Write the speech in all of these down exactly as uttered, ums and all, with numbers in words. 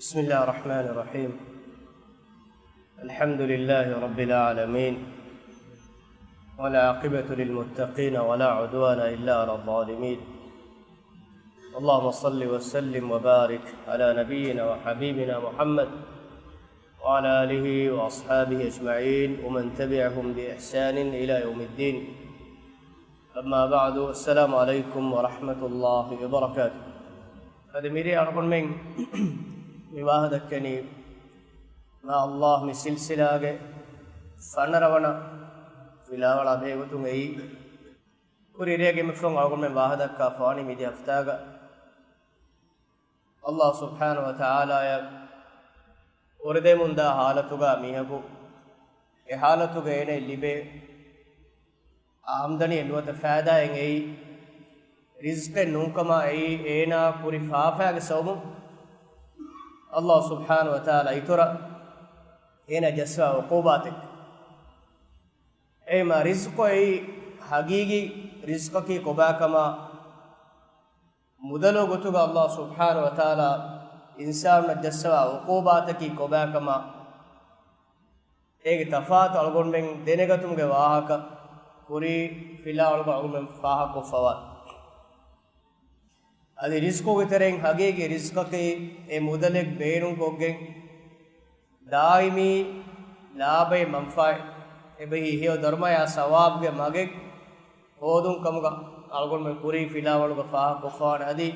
بسم الله الرحمن الرحيم. الحمد لله رب العالمين، والعاقبة للمتقين، ولا عدوان إلا على الظالمين. اللهم صل وسلم وبارك على نبينا وحبيبنا محمد وعلى آله وأصحابه أجمعين ومن تبعهم بإحسان إلى يوم الدين. أما بعد، السلام عليكم ورحمة الله وبركاته. އަދި މިރޭ އަޅުގަނޑުމެން މި ވާހަކަ ދައްކަނީ، މާ ﷲ މި ސިލްސިލާގެ ފަނަރަ ވަނަ ފިލާވަޅާ ބެހޭގޮތުން އެއީ، ކުރީ ރޭގެ މިފުން އަޅުގަނޑުމެން ވާހަކަ ދައްކާ ފާނީ މިދިޔަ ހަފްތާގަ ﷲ ސުބްޙާނަހޫ ވަތަޢާލާއަށް ކުރިދޭމުންދާ ހާލަތުގަ މީހަކު އެ ހާލަތުގަ އޭނައަށް ލިބޭ އާމްދަނީ ނުވަތަ ފައިދާއެއް އެއީ ރިޒްޤެއް ނޫންކަމާ އެއީ އޭނާ ކުރި ފާފައިގެ ސަބަބުން ﷲ ސުބްޙާނަހޫ ވަތަޢާލާ އިތުރަށް އޭނާ ޖައްސަވާ ޢުޤޫބާތެއް. އެހެންމަ ރިޒްޤު އެއީ ޙަޤީޤީ ރިޒްޤަކީ ކޮބާކަމާ، މުދަލު ގޮތުގަ ﷲ ސުބްޙާނަހޫ ވަތަޢާލާ އިންސާނުންނަށް ޖައްސަވާ ޢުޤޫބާތަކީ ކޮބާކަމާ، އޭގެ ތަފާތު އަޅުގަނޑުމެން ދެނެގަތުމުގެ ވާހަކަ ކުރީ ފިލާވަޅުގަ އަޅުގަނޑުމެން ފާހަގަކޮށްފަވާ. އަދި ރިޒްޤުގެ ތެރެއިން ޙަޤީޤީ ރިޒްޤަކީ އެ މުދަލެއް ބޭނުންކޮށްގެން ދާއިމީ ލާބައެއް މަންފާއެއް އެބަހީ ހެޔޮ ދަރުމަޔާ ސަވާބުގެ މަގެއް ހޯދުން ކަމުގަ އަޅުގަނޑުމެން ކުރީ ފިލާވަޅުގަ ފާހަގަކޮށްފާނެ. އަދި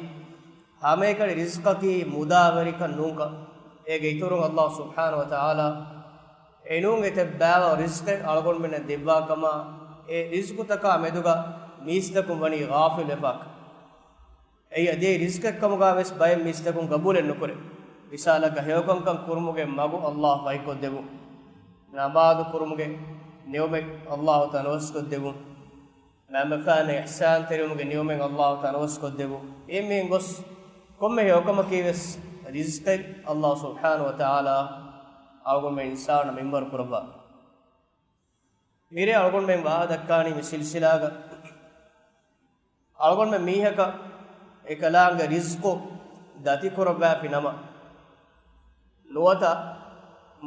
ހަމައެކަނި ރިޒްޤަކީ މުދާވެރިކަން ނޫންކަން. އޭގެ އިތުރުން ﷲ ސުބްޙާނަހޫ ވަތަޢާލާ އެނޫން އެތައް ބައިވަރު ރިޒްޤެއް އަޅުގަނޑުމެންނަށް ދެއްވާކަމާ، އެ ރިޒްޤުތަކާ މެދުގަ މީސްތަކުން ވަނީ ޣާފިލުވެފާކަން. އެއީ އަދި ރިޒްޤެއްކަމުގަ ވެސް ބައެއް މީސްތަކުން ގަބޫލެއް ނުކުރޭ. މިސާލަކަށް ހެޔޮކަންކަން ކުރުމުގެ މަގު ﷲ ފަހިކޮށްދެއްވުން، ނަމާދު ކުރުމުގެ ނިޢުމަތް ﷲ ތަނަވަސްކޮށްދެއްވުން، މައިންބަފައިންނަށް އިޙްސާންތެރިވުމުގެ ނިޢުމަތް ﷲ ތަނަވަސްކޮށްދެއްވުން. އެހެން ގޮސް ކޮންމެ ހެޔޮކަމަކީ ވެސް ރިޒްޤެއް ﷲ ސުބްޙާނަހޫ ވަތަޢާލާ އަޅުގަނޑުމެން އިންސާނުންނަށް މިންވަރު ކުރައްވާ. މިރޭ އަޅުގަނޑުމެން ވާހަކަ ދައްކާނީ މި ސިލްސިލާގަ އަޅުގަނޑުމެން މީހަކަށް އެކަލާނގެ ރިޒްޤު ދަތިކުރައްވާފި ނަމަ، ނުވަތަ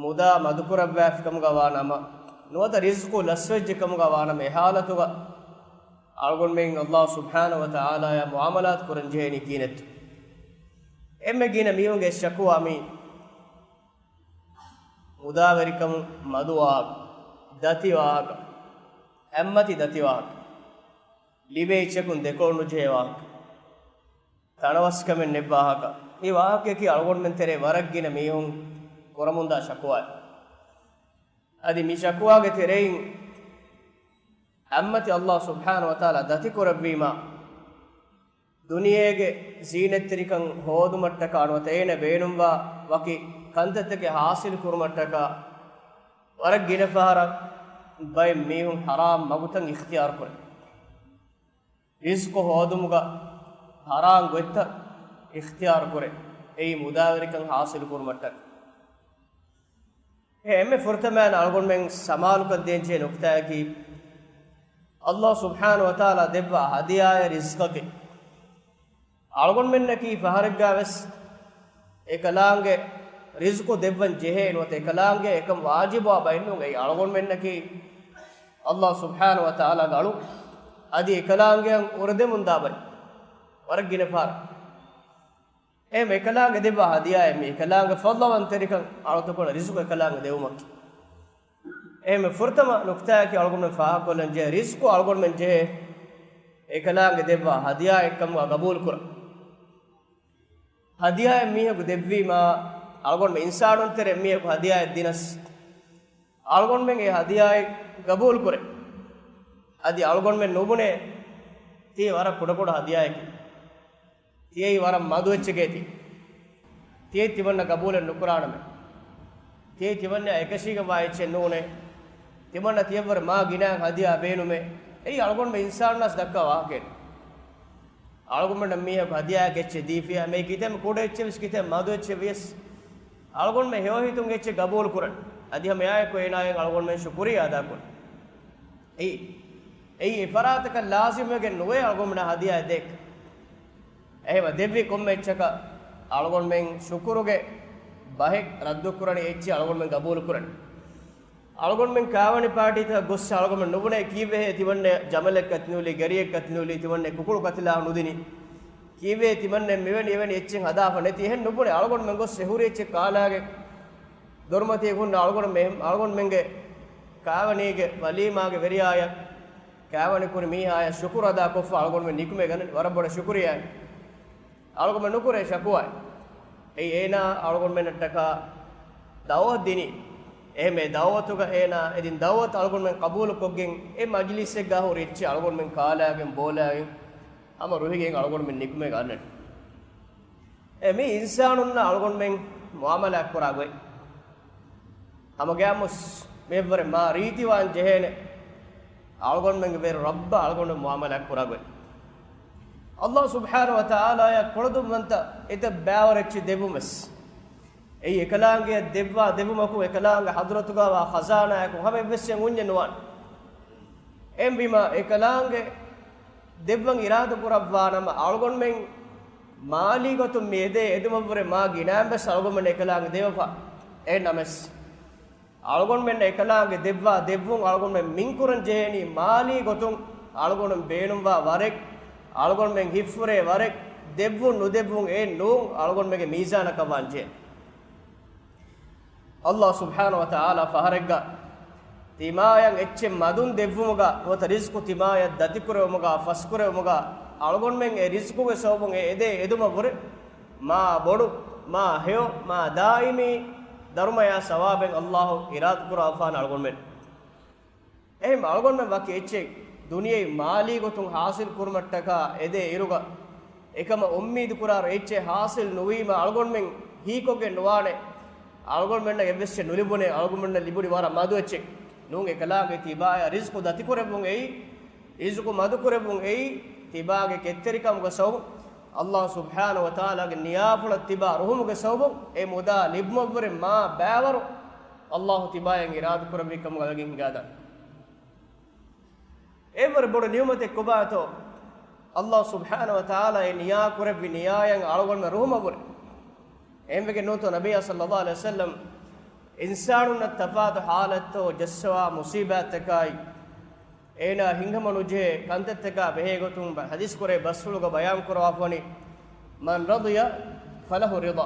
މުދާ މަދުކުރައްވާފިކަމުގަ ވާ ނަމަ، ނުވަތަ ރިޒްޤު ލަސްވެއްޖެ ކަމުގަ ވާ ނަމަ، އެ ޙާލަތުގަ އަޅުގަނޑުމެން ﷲ ސުބްޙާނަހޫ ވަތަޢާލާއާ މުޢާމަލާތު ކުރަން ޖެހޭނީ ކިހިނެއްތޯ؟ އެންމެ ގިނަ މީހުންގެ ޝަކުވާ މީ މުދާވެރިކަމުން މަދުވާ، ދަތިވާހަކަ، އެއްމަތި ދަތިވާހަކަ، ލިބޭ އެއްޗަކުން ދެކޮޅު ނުޖެހޭ ވާހަކަ، ތަނަވަސްކަމެއް ނެތް ވާހަކަ، މި ވާހަކަޔަކީ އަޅުގަނޑުމެން ތެރޭ ވަރަށް ގިނަ މީހުން ކުރަމުންދާ ޝަކުވާއެއް. އަދި މި ޝަކުވާގެ ތެރެއިން އެއްމަތި ﷲ ސުބްޙާނަހޫ ވަތަޢާލާ ދަތިކުރެއްވީމާ، ދުނިޔޭގެ ޒީނަތްތެރިކަން ހޯދުމަށްޓަކާ ނުވަތަ އޭނަ ބޭނުންވާ ވަކި ކަންތައްތަކެއް ޙާޞިލު ކުރުމަށްޓަކާ ވަރަށް ގިނަ ފަހަރަށް ބައެއް މީހުން ޙަރާމް މަގުތައް އިޚްތިޔާރު ކުރޭ. ރިޒްޤު ހޯދުމުގަ ޙަރާމް ގޮތްތައް އިޚްތިޔާރު ކުރޭ. އެއީ މުދާވެރިކަން ޙާޞިލު ކުރުމަށްޓަކާ. އެ އެންމެ ފުރަތަމައިން އަޅުގަނޑުމެން ސަމާލުކަން ދޭންޖެހޭ ނުކުތާއަކީ، ﷲ ސުބްޙާނަހޫ ވަތަޢާލާ ދެއްވާ ހަދިޔާއެއް ރިޒްޤަކީ. އަޅުގަނޑުމެންނަކީ ފަހަރެއްގަ ވެސް އެކަލާނގެ ރިޒްޤު ދެއްވަން ޖެހޭ ނުވަތަ އެކަލާނގެ އެކަން ވާޖިބުވާ ބައެއްނޫން. އެއީ އަޅުގަނޑުމެންނަކީ ﷲ ސުބްޙާނަހޫ ވަތަޢާލާގެ އަޅު، އަދި އެކަލާނގެއަށް އުރެދެމުންދާ ބައެއް ވަރަށް ގިނަ ފަހަރަށް. އެހެން އެކަލާނގެ ދެއްވާ ހަދިޔާއެއް މީ އެކަލާނގެ ފަޟްލުވަންތެރިކަން އަޅުތަކުންނަށް ރިޒްޤު އެކަލާނގެ ދެވުމަކީ. އެހެން ފުރަތަމަ ނުކުތާއަކީ އަޅުގަނޑުމެން ފާހަގަކޮށްލަން ޖެހޭ ރިޒްޤު އަޅުގަނޑުމެން ޖެހޭ އެކަލާނގެ ދެއްވާ ހަދިޔާއެއްކަމުގަ ގަބޫލުކުރަން. ހަދިޔާއެއް މީހަކު ދެއްވީމާ، އަޅުގަނޑުމެން އިންސާނުންތެރޭ މީހަކު ހަދިޔާއެއް ދިނަސް، އަޅުގަނޑުމެން އެ ހަދިޔާއެއް ގަބޫލުކުރޭ. އަދި އަޅުގަނޑުމެން ނުބުނޭ ތިޔަ ވަރަށް ކުޑަކުޑަ ހަދިޔާއެކޭ. ތިޔައީ ވަރަށް މަދު އެއްޗެކޭ ތި. ތިޔައީ ތިމަންނަ ގަބޫލެއް ނުކުރާނަމޭ. ތިޔައީ ތިމަންނަ އެކަށީގެންވާ އެއްޗެއް ނޫނޭ. ތިމަންނަ ތިޔަށްވުރެ މާ ގިނައިން ހަދިޔާ ބޭނުމޭ. އެއީ އަޅުގަނޑުމެން އިންސާނުންނަސް ދައްކާ ވާހަކައެއް. އަޅުގަނޑުމެންނަށް މީހަކު ހަދިޔާއެއް އެއްޗެއް ދީފިޔާ، މޭ ކިތަންމެ ކުޑަ އެއްޗެއް ވެސް ކިތަންމެ މަދު އެއްޗެއް ވިޔަސް، އަޅުގަނޑުމެން ހެޔޮހިތުން އެއްޗެއް ގަބޫލު ކުރަން. އަދި ހަމަ އެއާއެކު އޭނާއަށް އަޅުގަނޑުމެން ޝުކުރިއްޔާ އަދާކުރަން. އެއީ، އެއީ އެފަރާތަކަށް ލާޒިމްވެގެން ނުވޭ އަޅުގަނޑުމެންނަށް ހަދިޔާއެއް ދޭކަށް. އެހެންވެ ދެއްވި ކޮންމެ އެއްޗަކަށް އަޅުގަނޑުމެން ޝުކުރުގެ ބަހެއް ރައްދުކުރަނީ އެއްޗެއް އަޅުގަނޑުމެން ގަބޫލުކުރަނީ. އަޅުގަނޑުމެން ކާވަނި ޕާޓީތަކަށް ގޮއްސަ އަޅުގަނޑުމެން ނުބުނޭ ކީއްވެހޭ ތިމަންނެ ޖަމަލެއް ކަތިނޫލީ، ގެރިއެއް ކަތިނޫލީ، ތިމަންނެ ކުކުޅު ކަތިލާ ނުދިނީ. ކީއްވެ ތިމަންނެ މިވެނި އެވެނި އެއްޗެއް ހަދާފަ ނެތީ. އެހެން ނުބުނެ. އަޅުގަނޑުމެން ގޮއްސެ ހުރި އެއްޗެއް ކާލާގެ ދޮރުމަތީ ހުންނަ އަޅުގަނޑު މެ-، އަޅުގަނޑުމެންގެ ކާވަނީގެ ވަލީމާގެ ވެރިޔާޔަށް ކާވަނި ކުރި މީހާޔަށް ޝުކުރު އަދާ ކޮށްފަ އަޅުގަނޑުމެން ނިކުމެގަން ވަރަށް ބޮޑަށް ޝުކުރިޔާ. އަޅުގަނޑުމެން ނުކުރޭ ޝަކުވާ. އެއީ އޭނާ އަޅުގަނޑުމެންނަށްޓަކާ ދައުވަތު ދިނީ. އެހެން އެ ދައުވަތުގަ އޭނާ އެދިން ދައުވަތު އަޅުގަނޑުމެން ޤަބޫލުކޮށްގެން އެ މަޖިލިސްއެއްގަ ހުރި އެއްޗެއް އަޅުގަނޑުމެން ކާލާގެން ބޯލާގެން ހަމަ ރުހިގެން އަޅުގަނޑުމެން ނިކުމެގަންނަން. އެ މީ އިންސާނުންނާ އަޅުގަނޑުމެން މުޢާމަލާތް ކުރާ ގޮތް. ހަމަގައިމުސް މިއަށްވުރެ މާ ރީތިވާން ޖެހޭނެ އަޅުގަނޑުމެންގެ ބޭރު ރައްބަށް އަޅުގަނޑު މުޢާމަލާތް ކުރާ ގޮތް. އައްލާހު ސުބްޙާނަހު ވަތަޢާލާޔަށް ކޮޅުދުންވަންތަ އެތައް ބައިވަރު އެއްޗެއް ދެއްވުމަސް. އެއީ އެކަލާނގެއަށް ދެއްވާ ދެއްވުމަކުން އެކަލާނގެ ޙަޟްރަތުގަ ވާ ޚަޒާނާއަކުން ހަމަ އެއްވެސް އެއްޗެއް އުންޏެއް ނުވާނެ. އެހެންވީމާ އެކަލާނގެ ދެއްވަން އިރާދަ ކުރައްވާ ނަމަ އަޅުގަނޑުމެން މާލީ ގޮތުން މި އެދޭ އެދުމަށްވުރެ މާ ގިނައިން ވެސް އަޅުގަނޑުމެން އެކަލާނގެ ދެވެފަ. އެހެން ނަމަވެސް އަޅުގަނޑުމެންނަށް އެކަލާނގެ ދެއްވާ ދެއްވުން އަޅުގަނޑުމެން މިންކުރަން ޖެހޭނީ މާލީ ގޮތުން އަޅުގަނޑުމެން ބޭނުންވާ ވަރެއް، އަޅުގަނޑުމެން ހިތްފުރޭ ވަރެއް، ދެއްވުން ނުދެއްވުން އެއް ނޫން އަޅުގަނޑުމެންގެ މީޒާނަކަށް ވާން ޖެހޭ. އައްލާހު ސުބްޙާނަހު ވަތަޢާލާ ފަހަރެއްގަ ތިމާޔަށް އެއްޗެއް މަދުން ދެއްވުމުގަ ނުވަތަ ރިޒްޤު ތިމާޔަށް ދަތިކުރެވުމުގަ ފަސްކުރެވުމުގަ އަޅުގަނޑުމެން އެ ރިޒްޤުގެ ސަބަބުން އެ އެދޭ އެދުމަށްވުރެ މާ ބޮޑު، މާ ހެޔޮ، މާ ދާއިމީ ދަރުމަޔާ ސަވާބެއް އައްލާހު އިރާދަކުރާފާނެ އަޅުގަނޑުމެން. އެހެން އަޅުގަނޑުމެން ވަކި އެއްޗެއް ދުނިޔެއިން މާލީ ގޮތުން ޙާޞިލް ކުރުމަށްޓަކާ އެދޭ އިރުގަ، އެކަމަށް އުއްމީދު ކުރާ އެއްޗެއް ޙާޞިލް ނުވީމަ އަޅުގަނޑުމެން ހީކޮށްގެން ނުވާނެ. އަޅުގަނޑުމެންނަށް އެއްވެސް އެއްޗެއް ނުލިބުނޭ، އަޅުގަނޑުމެންނަށް ލިބުނީ ވަރަށް މަދު އެއްޗެއް. ނޫން އެކަލާނގެ ތިބާޔަށް ރިޒްޤު ދަތިކުރެއްވުން އެއީ، ރިޒްޤު މަދުކުރެއްވުން އެއީ، ތިބާގެ ކެތްތެރިކަމުގެ ސަބަބުން، އައްލާހު ސުބްޙާނަހު ވަތަޢާލާގެ ނިޔާފުޅަށް ތިބާ ރުހުމުގެ ސަބަބުން އެ މުދާ ލިބުމަށްވުރެ މާ ބައިވަރު އައްލާހު ތިބާޔަށް އިރާދަކުރެއްވި ކަމުގަ ވެގެން ހިނގާދާނެ. އެއްވަރު ބޮޑު ނިޢުމަތެއް ކޮބާތޯ؟ އައްލާހު ސުބްޙާނަހު ވަތަޢާލާ އެ ނިޔާ ކުރެއްވި ނިޔާޔަށް އަޅުގަނޑުމެން ރުހުމަށްވުރެ. އެހެންވެގެން ނޫންތޯ ނަބިއްޔާ ޞައްލައްލާހު ޢަލައިހި ވަސައްލަމް އިންސާނުންނަށް ތަފާތު ޙާލަތްތޯ ޖައްސަވާ މުޞީބާތްތަކާއި، އޭނާ ހިނގަމަ ނުޖެހޭ ކަންތައްތަކާ ބެހޭ ގޮތުން ބަ-، ޙަދީޘް ކުރޭ ބަސްފުޅުގަ ބަޔާން ކުރަވާފަވަނީ، "من رضي فله الرضا."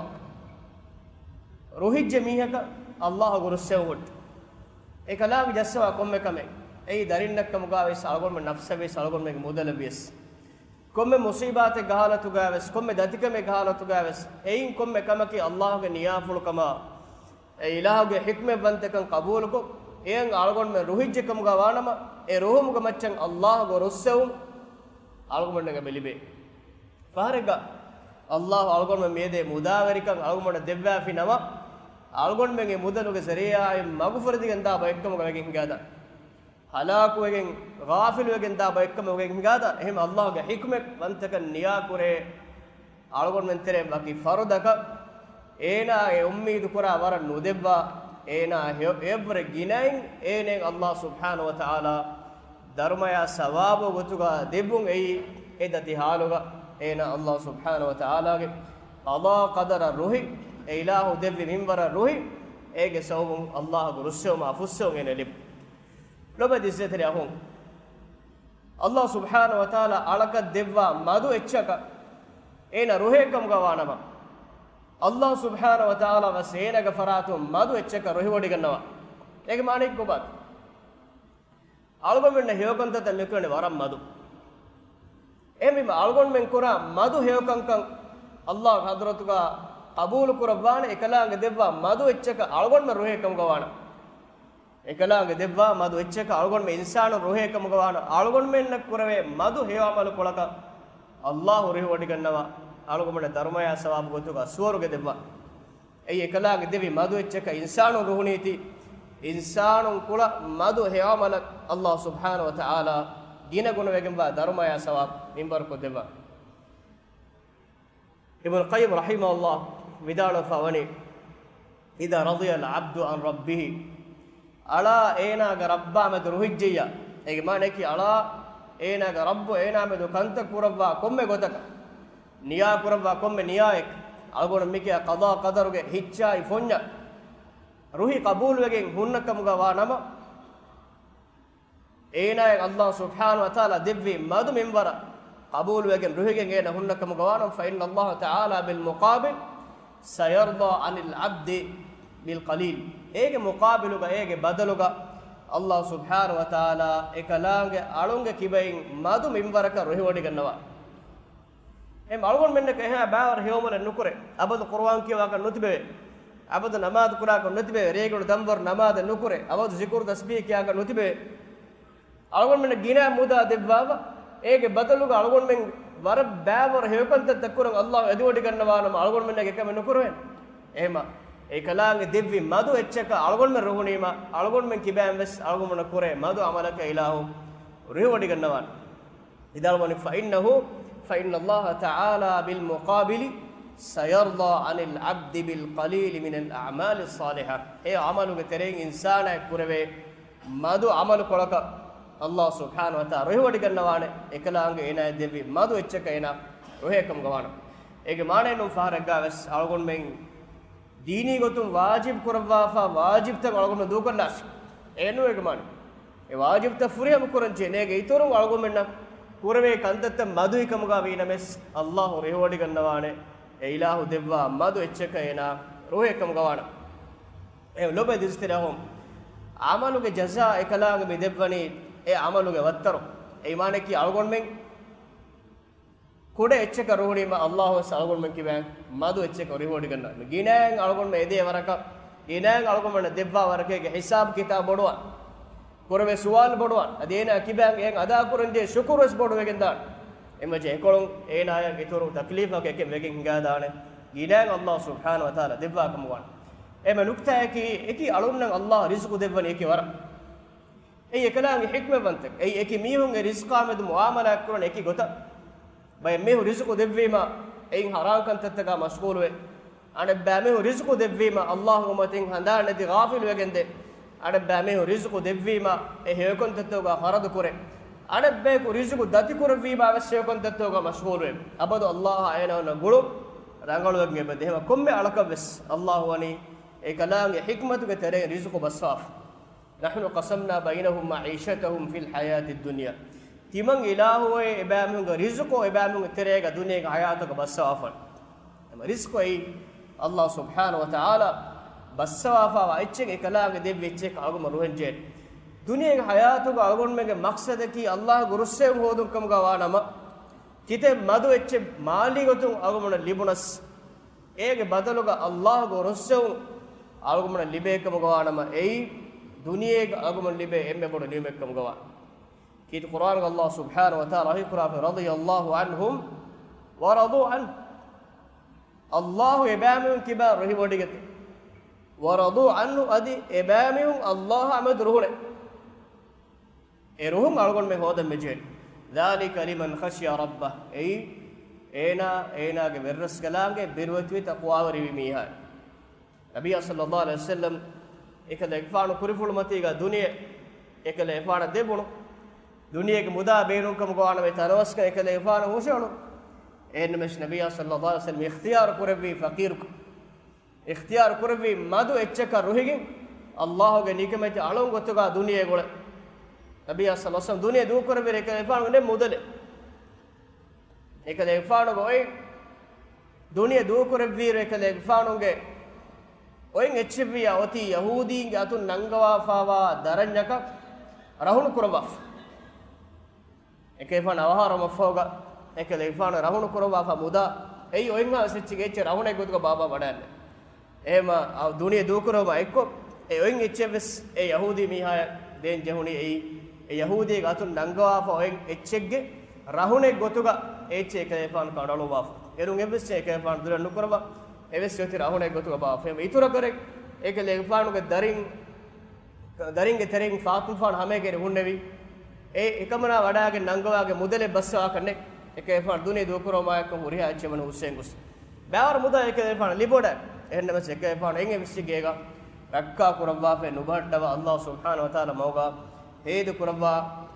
ރުހިއްޖެ މީހަކަށް އައްލާހުގެ ރުއްސެވުން ހުއްޓު. އެކަލާނގެ ޖައްސަވާ ކޮންމެ ކަމެއް، އެއީ ދަރިންނަށްކަމުގަވެސް އަޅުގަނޑުމެން ނަފްސަށްވެސް އަޅުގަނޑުމެންގެ މުދަލަށްވިޔަސް، ކޮންމެ މުޞީބާތެއްގެ ޙާލަތުގަވެސް ކޮންމެ ދަތިކަމެއްގެ ޙާލަތުގަވެސް އެއިން ކޮންމެ ކަމަކީ އައްލާހުގެ ނިޔާފުޅުކަމާ، އެ އިލާހުގެ ޙިކްމަތްވަންތަކަން ޤަބޫލުކޮށް، އެއަށް އަޅުގަނޑުމެން ރުހިއްޖެކަމުގަ ވާނަމަ، އެ ރުހުމުގެ މައްޗަށް އައްލާހުގެ ރުއްސެވުން އަޅުގަނޑުމެންނަށް އެބަ ލިބޭ. ފަހަރެއްގަ އައްލާހު އަޅުގަނޑުމެން މިއެދޭ މުދާވެރިކަން އަޅުގަނޑަށް ދެއްވާފި ނަމަ، އަޅުގަނޑުމެން އެ މުދަލުގެ ޒަރީޢާއިން މަގުފުރެދިގެން ދާ ބައެއްކަމުގަ ވެގެން ހިނގާދާނެ. ހަލާކުވެގެން، ޣާފިލުވެގެން ދާ ބައެއްކަމުގަ ވެގެން ހިނގާދާނެ. އެހެން އައްލާހުގެ ޙިކްމަތް ވަންތަކަން ނިޔާކުރޭ، އަޅުގަނޑުމެން ތެރެއިން ވަކި ފަރުދަކަށް އޭނާ އެ އުއްމީދު ކުރާ ވަރަށް ނުދެއްވާ، އޭނާ ހެޔޮ-، އެއަށްވުރެ ގިނައިން އޭނައަށް އައްލާހު ސުބްޙާނަހު ވަތަޢާލާ ދަރުމަޔާ ސަވާބު ގޮތުގަ ދެއްވުން އެއީ، އެ ދަތި ޙާލުގަ އޭނާ އައްލާހު ސުބްޙާނަހު ވަތަޢާލާގެ ޤަޟާ ޤަދަރަށް ރުހި، އެ އިލާހު ދެއްވި މިންވަރަށް ރުހި، އޭގެ ސަބަބުން އައްލާހުގެ ރުއްސެވުމާ ފުއްސެވުން އޭނަ ލިބު. ލޮބެ ދިއްސޭތެރި އަޚުން، އައްލާހު ސުބްޙާނަހު ވަތަޢާލާ އަޅަކަށް ދެއްވާ މަދު އެއްޗަކަށް އޭނަ ރުހޭ ކަމުގަ ވާނަމަ، އައްލާހު ސުބްޙާނަހު ވަތަޢާލާ ވެސް އޭނަގެ ފަރާތުން މަދު އެއްޗަކަށް ރުހިވޮޑިގަންނަވާ. އޭގެ މާނައީ ކޮބާތަ؟ އަޅުގަނޑުމެންނަށް ހެޔޮކަންތައްތައް މިކުރަނީ ވަރަށް މަދު. އެހެންވީމަ އަޅުގަނޑުމެން ކުރާ މަދު ހެޔޮކަންކަން އައްލާހުގެ ޙަޟްރަތުގަ ޤަބޫލު ކުރައްވާނެ، އެކަލާނގެ ދެއްވާ މަދު އެއްޗަކަށް އަޅުގަނޑުމެން ރުހޭ ކަމުގަ ވާނަމަ. އެކަލާނގެ ދެއްވާ މަދު އެއްޗަކަށް އަޅުގަނޑުމެން އިންސާނުން ރުހޭ ކަމުގަ ވާނަމަ، އަޅުގަނޑުމެންނަށް ކުރެވޭ މަދު ހެޔޮ ޢަމަލުކޮޅަކަށް އައްލާހު ރުހިވޮޑިގަންނަވާ، އަޅުގަނޑުމެންނަށް ދަރުމަޔާ ސަވާބު ގޮތުގަ ސުވަރުގެ ދެއްވާ. އެއީ އެކަލާނގެ ދެއްވި މަދު އެއްޗަކަށް އިންސާނުން ރުހުނީތީ، އިންސާނުން ކުޅަ މަދު ހެޔޮ ޢަމަލަށް އައްލާހު ސުބްޙާނަހު ވަތަޢާލާ ގިނަ ގުނަވެގެންވާ ދަރުމަޔާ ސަވާބު މިންވަރުކޮށްދެއްވާ. އިބްނު ޤައްޔިމް ރަޙިމަހުﷲ ވިދާޅުވެފަ ވަނީ، "إذا رضي العبد عن ربه." އަޅާ އޭނާގެ ރައްބާ މެދު ރުހިއްޖެއްޔާ، އޭގެ މާނައަކީ އަޅާ އޭނާގެ ރައްބު އޭނާ މެދު ކަންތައް ކުރައްވާ ކޮންމެ ގޮތަކަށް، ނިޔާ ކުރައްވާ ކޮންމެ ނިޔާއެއް، އަޅުގަނޑު މިކިޔާ ޤަޟާ ޤަދަރުގެ ހިއްޗާއި ފޮންޏަށް ރުހި ޤަބޫލުވެގެން ހުންނަ ކަމުގަ ވާ ނަމަ، އޭނާއަށް ﷲ ސުބްޙާނަހޫ ވަތަޢާލާ ދެއްވި މަދު މިންވަރަށް ޤަބޫލުވެގެން ރުހިގެން އޭނާ ހުންނަ ކަމުގަ ވާ ނަމަ، فإن الله تعالى بالمقابل سيرضى عن العبد بالقليل. އޭގެ މުޤާބިލުގަ، އޭގެ ބަދަލުގަ ﷲ ސުބްޙާނަހޫ ވަތަޢާލާ އެކަލާނގެ އަޅުންގެ ކިބައިން މަދު މިންވަރަކަށް ރުހިވޮޑިގަންނަވާ. އެހެން އަޅުގަނޑުމެންނަކަށް އެހާ ބާވަރު ހެޔޮމަލެއް ނުކުރޭ. އަބަދު ޤުރުއާން ކިޔަވާކަށް ނުތިބެވޭ. އަބަދު ނަމާދު ކުރާކަށް ނުތިބެވޭ. ރޭގަނޑު ދަންވަރު ނަމާދެއް ނުކުރޭ. އަބަދު ޒިކުރު ތަސްބީޙް ކިޔާކަށް ނުތިބެވޭ. އަޅުގަނޑުމެންނަށް ގިނަ މުދާ ދެއްވާފަ، އޭގެ ބަދަލުގަ އަޅުގަނޑުމެން ވަރަށް ބާވަރު ހެޔޮކަންތައްތައް ކުރަން ﷲ އެދިވޮޑިގަންނަވާ ނަމަ، އަޅުގަނޑުމެންނަށް އެކަމެއް ނުކުރެވޭނެ. އެހެމަ، އެކަލާނގެ ދެއްވި މަދު އެއްޗަކަށް އަޅުގަނޑުމެން ރުހުނީމަ، އަޅުގަނޑުމެން ކިބައިން ވެސް އަޅުގަނޑުމެންނަށް ކުރޭ މަދު ޢަމަލަކަށް އިލާހު ރުހިވޮޑިގަންނަވާނެ. ވިދާޅުވަނީ، فإنه، فإن الله تعالى بالمقابل سيرضى عن العبد بالقليل من الأعمال الصالحة. އެ ޢަމަލުގެ ތެރެއިން އިންސާނާއަށް ކުރެވޭ މަދު ޢަމަލުކޮޅަކަށް ﷲ ސުބްޙާނަހޫ ވަތަޢާލާ ރުހިވޮޑިގަންނަވާނެ، އެކަލާނގެ އޭނާއަށް ދެއްވި މަދު އެއްޗަކަށް އޭނާ ރުހޭ ކަމުގަ ވާނަމަ. އޭގެ މާނައެއް ނޫން ފަހަރެއްގަ ވެސް އަޅުގަނޑުމެން ދީނީ ގޮތުން ވާޖިބު ކުރައްވާފަ ވާޖިބުތައް އަޅުގަނޑުމެން ދޫކޮށްލާށި. އެ ނޫން އޭގެ މާނަ. އެ ވާޖިބުތައް ފުރިހަމަ ކުރަން ޖެހޭ. އޭގެ އިތުރުން އަޅުގަނޑުމެންނަށް ކުރެވޭ ކަންތައްތައް މަދުވި ކަމުގަ ވީނަމަވެސް، ﷲ ރުހިވޮޑިގަންނަވާނެ. އެ އިލާހު ދެއްވާ މަދު އެއްޗަކަށް އޭނާ ރުހޭ ކަމުގަ ވާނަމަ. އެ ލޮބުވެތި އިޒްތިރާހުން ޢަމަލުގެ ޖަޒާ އެކަލާނގެ މި ދެއްވަނީ އެ ޢަމަލުގެ ވައްތަރު. އެ މާނައަކީ އަޅުގަނޑުމެން ކުޑަ އެއްޗަކަށް ރުހުނީމަ، ﷲ ވެސް އަޅުގަނޑުމެން ކިބައިން މަދު އެއްޗަކަށް ރުހިވޮޑިގަންނަވާ. ގިނައިން އަޅުގަނޑުމެން އެދޭ ވަރަކަށް، ގިނައިން އަޅުގަނޑުމެންނަށް ދެއްވާ ވަރަކަށްގެ ހިސާބު ކިތާބު ބޮޑުވާން. ކުރެވޭ ސުވާލު ބޮޑުވާން. އަދި އޭނާ ކިބައިން އޭން އަދާކުރަންޖެހޭ ޝުކުރު ވެސް ބޮޑުވެގެން ދާން. އެމަޖެ އެކޮޅުން އޭނާއަށް އިތުރު ތަކްލީފަކަށް އެކެއް ވެގެން ހިނގާދާނެ. ގިނައިން ﷲ ސުބްޙާނަހޫ ވަތަޢާލާ ދެއްވާ ކަމުގަ ވާނަމަ. އެމަ ނުކްތާއަކީ، އެކި އަޅުންނަށް ﷲ ރިޒުޤު ދެއްވަނީ އެކި ވަރަށް. އެއީ އެކަލާނގެ ޙިކްމަތްވަންތަކަން. އެއީ އެކި މީހުންގެ ރިޒްޤާ މެދު މުޢާމަލާތްކުރަން އެކި ގޮތަށް. ބައެއް މީހުން ރިޒުޤު ދެއްވީމަ، އެއިން ޙަރާމް ކަންތައްތަކާ މަޝްޣޫލުވެ. އަނެއްބައި މީހުން ރިޒުޤު ދެއްވީމަ، ﷲގެ އުއްމަތުން ހަނދާން ނެތި ޣާފިލުވެގެންދެ. އަނެއްބައި މީހުން ރިޒުޤު ދެއްވީމަ، އެ ހެޔޮކަންތައްތަކުގަ ޚަރަދުކުރެ. އަނެއްބަޔަކު ރިޒުޤު ދަތިކުރެއްވީމާ ވެސް ހެޔޮކަންތައްތަކުގަ މަޝްޣޫލުވެ. އަބަދު ﷲއާ އޭނާ އޮންނަ ގުޅުން ރަނގަޅުވެގެން އެބަދޭ. އެހެމަ ކޮންމެ އަޅަކަށް ވެސް ﷲ ވަނީ އެކަލާނގެ ޙިކްމަތުގެ ތެރެއިން ރިޒުޤު ބައްސަވާފަ. نحن قسمنا بينهم معيشتهم في الحياة الدنيا. ތިމަން އިލާހުއޭ އެބައިމީހުންގެ ރިޒުޤު އެބައިމީހުންގެ ތެރޭގަ ދުނިޔޭގެ ޙަޔާތުގަ ބައްސަވާފަ. އެމަ ރިޒުޤު އެއީ ﷲ ސުބްޙާނަހޫ ވަތަޢާލާ ބައްސަވާފަވާ އެއްޗެއް، އެކަލާނގެ ދެއްވި އެއްޗެއް އަޅުގަނޑު ރުހެންޖެހޭނެ. ދުނިޔޭގެ ޙަޔާތުގަ އަޅުގަނޑުމެންގެ މަޤްޞަދަކީ ﷲގެ ރުއްސެވުން ހޯދުން ކަމުގަ ވާ ނަމަ، ކިތައް މަދު އެއްޗެއް މާލީ ގޮތުން އަޅުގަނޑު ލިބުނަސް، އޭގެ ބަދަލުގަ ﷲގެ ރުއްސެވުން އަޅުގަނޑު ލިބޭ ކަމުގަ ވާ ނަމަ، އެއީ ދުނިޔޭގަ އަޅުގަނޑު ލިބޭ އެންމެ ބޮޑު ނިޢުމަތް ކަމުގަ ވާނެ. ކީރިތި ޤުރްއާނުގަ ﷲ ސުބްޙާނަހޫ ވަތަޢާލާ ވަޙީކުރާފަ، رضي الله عنهم ورضوا عنه. ﷲ އެބައިމީހުން ކިބައިން ރުހިވޮޑިގަތީ. ورضوا عنه، އަދި އެބައިމީހުން ﷲއާ މެދު ރުހުނެ. އެ ރުހުން އަޅުގަނޑުމެން ހޯދަން މިޖެހޭ. ذلك لمن خشي ربه. އެއީ އޭނާ، އޭނާގެ ވެރިރަސްކަލާނގެ ބިރުވެތިވެ ތަޤްވާވެރިވި މީހާ. ނަބިއްޔާ ޞައްލައްލާހު ޢަލައިހި ވަސައްލަމް އެކަލޭގެފާނު ކުރިފުޅުމަތީގަ ދުނިޔެ އެކަލޭގެފާނަށް ދެބުނު. ދުނިޔޭގެ މުދާ ބޭނުންކަމުގަ ވާނަމަ ތަނަވަސްކަން އެކަލޭގެފާނު ހުށައެޅުނު. އެހެންނަމަވެސް ނަބިއްޔާ ޞައްލައްލާހު ޢަލައިހި ވަސައްލަމް އިޚްތިޔާރު ކުރެއްވީ ފަޤީރުކަން. އިޚްތިޔާރު ކުރެއްވީ މަދު އެއްޗަކަށް ރުހިގެން، ﷲގެ ނިކަމެތި އަޅުން ގޮތުގަ ދުނިޔެ ގުޅެ. ނަބިއްޔާ ޞައްލައްލާހު ޢަލައިހި ވަސައްލަމް ދުނިޔެ ދޫކުރެއްވިއިރު އެކަލޭގެފާނުގެ ނެތް މުދަލެއް. އެކަލޭގެފާނުގެ އޮތް ދުނިޔެ ދޫކުރެއްވިއިރު އެކަލޭގެފާނުގެ އޮތް އެއްޗެއްވިއްޔާ އޮތީ ޔަހޫދީންގެ އަތުން ނަންގަވާފަވާ ދަރަންޏަކަށް ރަހުނު ކުރައްވާފަ. އެކަލޭގެފާނު އަވަހާރަވުމަށްފަހުގަ، އެކަލޭގެފާނު ރަހުނު ކުރައްވާފަ މުދާ، އެއީ އޮތްހާސް އެއްޗެއްގެ އެއްޗެއް ރަހުނެއް ގޮތުގަ ބާއްވާ ވަޑައިގަންނަ. އެހެމަ އަ، ދުނިޔެ ދޫކުރުމާ އެއްކޮށް، އެ އޮތް އެއްޗެއްވެސް އެ ޔަހޫދީ މީހާޔަށް ދޭން ޖެހުނީ އެއީ، އެ ޔަހޫދީގެ އަތުން ނަންގަވާފަ އޮތް އެއްޗެއްގެ ރަހުނެއް ގޮތުގަ އެ އެއްޗެއް އެކަލޭގެފާނު ކަނޑައަޅުއްވާފަ. އޭރުން އެއްވެސް އެކަލޭގެފާނު ދުރެއް ނުކުރައްވާ، އެވެސް އޮތީ ރަހުނެއް ގޮތުގަ ބާއްވާފަ. އިތުރަށް އެކަލޭގެފާނުގެ ދަރިން ދަރިންގެ ތެރެއިން ފާތުންފާނު ހަމައެކަނި ހުންނެވި. އެ އެކަމަނާ ވަޑައިގެން ނަންގަވާގެ މުދަލެއް ބައްސަވާކަށް ނެތް. އެކަލޭގެފާނު ދުނިޔެ ދޫކުރުމާއެކު ހުރިހާ އެއްޗެއް ވަނީ ހުސްއެއް ގޮސް. ބައިވަރު މުދާ އެކަލޭގެފާނަށް ލިބިވަޑައި. އެހެންނަމަވެސް އެކަލޭގެފާނު އެން އެ ވިސްއިގޭގަ ރައްކާ ކުރައްވާފައި ނުބަހައްޓަވާ ﷲ ސުބްޙާނަހޫ ވަތަޢާލާ މަގުގަ ހޭދަ ކުރައްވާ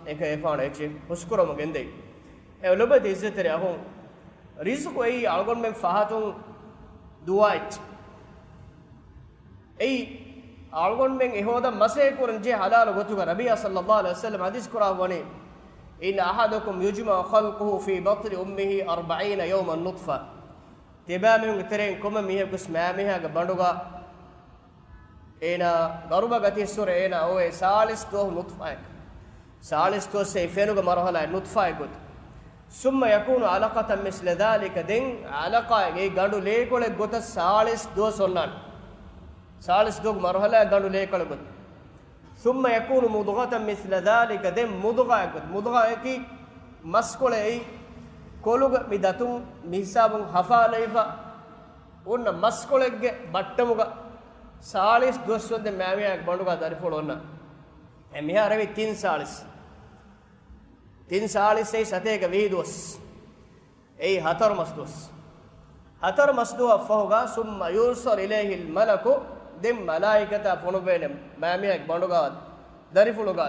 އެކަލޭގެފާނު އެއްޗެއް ހުސްކުރަމުން ގެންދައި. އެ ލޮބުވެތި ޢިއްޒަތްތެރި އަޚުން، ރިޒުޤު އެއީ އަޅުގަނޑުމެން ފަހަތުން ދުވާ އެއްޗެއް. އެއީ، އަޅުގަނޑުމެން އެ ހޯދަން މަސައްކަތް ކުރަން ޖެހޭ ހަލާލު ގޮތުގަ. ނަބިއްޔާ ޞައްލައްލާހު ޢަލައިހި ވަސައްލަމަ ޙަދީޘް ކުރައްވަނީ، إن أحدكم يجمع خلقه في بطن أمه أربعين يوما نطفة. ތިބާމީހުންގެ ތެރެއިން ކޮންމެ މީހަކު ވެސް މާމީހާގެ ބަނޑުގަ އޭނާ ގަރުބަ ގަތިއްސުރެ އޭނާ އޮވޭ ސާޅީސް ދުވަހު ނުޠްފާއެއް. ސާޅީސް ދުވަސް އެ ފެނުގެ މަރުޙަލާއެއް ނުޠްފާއެއް ގޮތަށް. ثم يكون علقة مثل ذلك، ދެން ޢަލަޤާއެއް، އެއީ ގަނޑު ލޭކޮޅެއް ގޮތަށް ސާޅީސް ދުވަސް އޮންނާނެ. ސާޅީސް ދުވަހު މަރުޙަލާއެއް ގަނޑު ލޭކޮޅެއް ގޮތަށް. ثم يكون مضغة مثل ذلك، ދެން މުޟުޣާއެއް ގޮތަށް. މުޟުޣާއަކީ މަސްކޮޅެއް، އެއީ ކޮލުގަ މި ދަތުން މި ހިސާބުން ހަފާލައިފަ އޮންނަ މަސްކޮޅެއްގެ ބައްޓަމުގަ ސާޅީސް ދުވަސް ވަންދެން މާމީހާގެ ބަނޑުގަ ދަރިފުޅު އޮންނަ. އެ މިހާރު އެވީ ތިން ސާޅީސް. ތިން ސާޅީސް އެއީ ސަތޭކަ ވިހި ދުވަސް. އެއީ ހަތަރު މަސް ދުވަސް. ހަތަރު މަސް ދުވަހަށް ފަހުގަ ثم يرسل إليه الملك، ދެން މަލާއިކަތާ ފޮނުއްވޭނެ މާމީހާގެ ބަނޑުގަ ދަރިފުޅުގަ.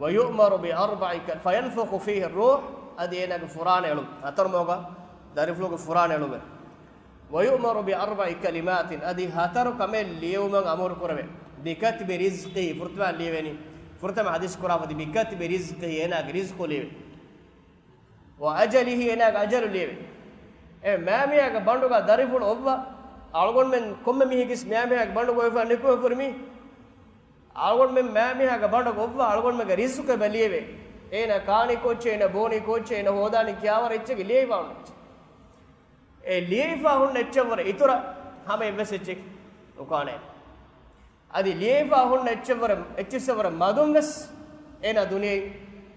ويؤمر بأربع ك-، فينفخ فيه الروح، އަދި އޭނާގެ ފުރާނަ އެޅުން. ހަތަރު މަހުގަ ދަރިފުޅުގެ ފުރާނަ އެޅުމެއް. ويؤمر بأربع كلمات، އަދި ހަތަރު ކަމެއް ލިޔެވުމަށް އަމުރު ކުރެވޭ. بكتب رزقه، ފުރަތަމަ ލިޔެވޭނީ. ފުރަތަމަ ޙަދީޘް ކުރާ ފަދަ بكتب رزقه، އޭނާގެ ރިޒްޤު ލިޔެވޭ. وأجله، އޭނާގެ އަޖަލު ލިޔެވޭ. އެ މާމީހާގެ ބަނޑުގަ ދަރިފުޅު އޮއްވާ، އަޅުގަނޑުމެން ކޮންމެ މީހެއްގެ މާމީހާގެ ބަނޑުގަ އޮތްފަ ނިކުމެ ފުރި މީ. އަޅުގަނޑުމެން މާމީހާގެ ބަނޑުގަ އޮއްވާ، އަޅުގަނޑުމެންގެ ރިޒުޤެއް ލިޔެވޭ. އޭނާ ކާނީ ކޯއްޗެއް، އޭނާ ބޯނީ ކޯއްޗެއް، އޭނާ ހޯދާނީ ކިޔާވަރަށް އެއްޗެއް ލިޔެވިފަ އޮންނަ އެއްޗެއް. އެ ލިޔެވިފަ ހުންނަ އެއްޗަށްވުރެ އިތުރަށް ހަމަ އެއްވެސް އެއްޗެއް ނުކާނެ. އަދި ލިޔެވިފަ ހުންނަ އެއްޗަށްވުރެ، އެއްޗިއްސަށްވުރެ މަދުން ވެސް އޭނާ ދުނިޔެއިން